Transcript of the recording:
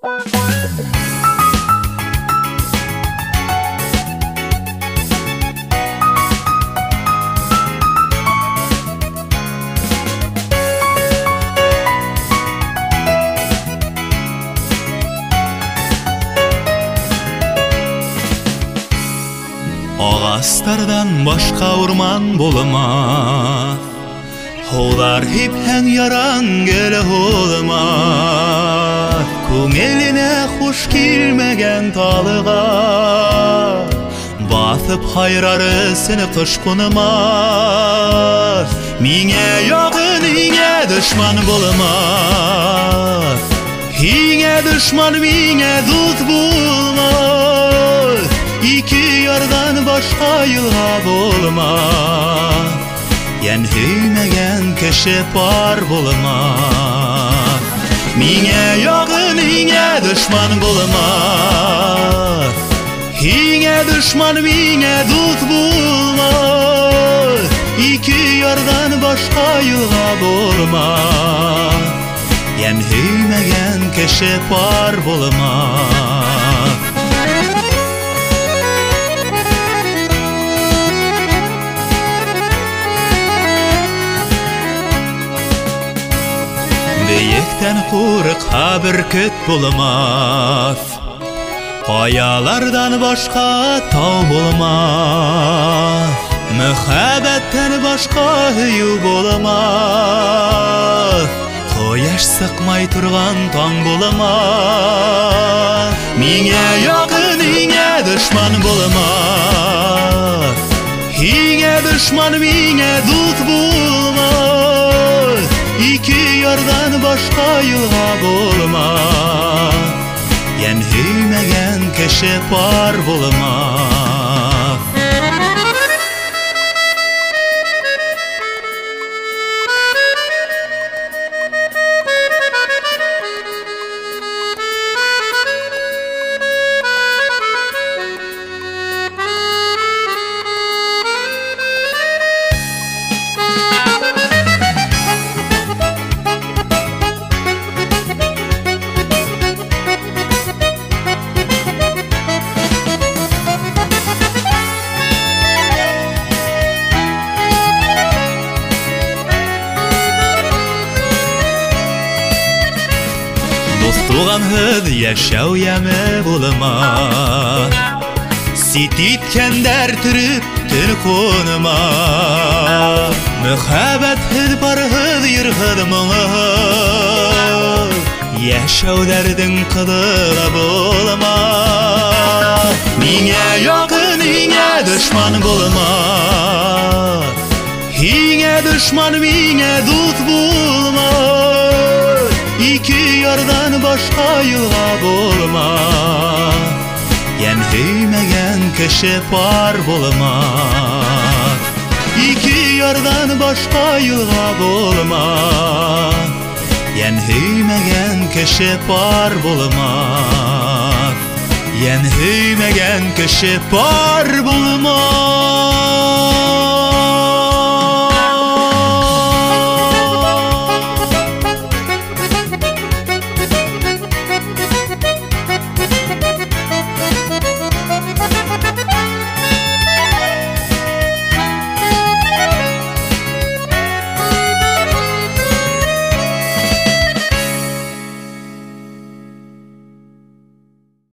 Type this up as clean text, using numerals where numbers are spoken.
Ағастардан башқа урман булмаҫ, һыуҙар һипһәң яран гел һулмаҫ. Күңеленә хуш килмәгән талыға баҫып һайрар өсөн ҡош ҡунмаҫ. Миңә яҡын һиңә дошман булмаҫ, һиңә дошман миңә дуҫ булмаҫ. Ике ярҙан башҡа йылға булмаҫ, йән һөймәгән кеше пар булмаҫ. Миңә яҡын һиңә дошман булмаҫ, һиңә дошман миңә дуҫ булмаҫ. Ике ярҙан башҡа йылға булмаҫ, йән һөймәгән кеше пар булмаҫ. Бейектән ҡурҡһа бөркөт булмаҫ, ҡаяларҙан башҡа тау булмаҫ. Мөхәббәттән башҡа һөйөү булмаҫ, ҡояш сыҡмай торған таң булмаҫ. Миңә яҡын һиңә дошман булмаҫ, һиңә дошман миңә дуҫ булмаҫ. Ике ярҙан башҡа йылға булмаҫ, йән һөймәгән кеше пар булмаҫ. Туғанһыҙ йәшәү йәме булмаҫ, сит иткәндәр төрөп төн ҡунмаҫ. Мөхәббәтһеҙ парһыҙ йырһыҙ моңһоҙ йәшәүҙәрҙең ҡыҙы ла булмаҫ. Миңә яҡын һиңә дошман булмаҫ, һиңә дошман миңә дуҫ булмаҫ. Ике ярҙан башҡа йылға булмаҫ, йән һөймәгән кеше пар булмаҫ. Ике ярҙан башҡа йылға булмаҫ, йән һөймәгән кеше пар булмаҫ. Йән һөймәгән кеше пар булмаҫ.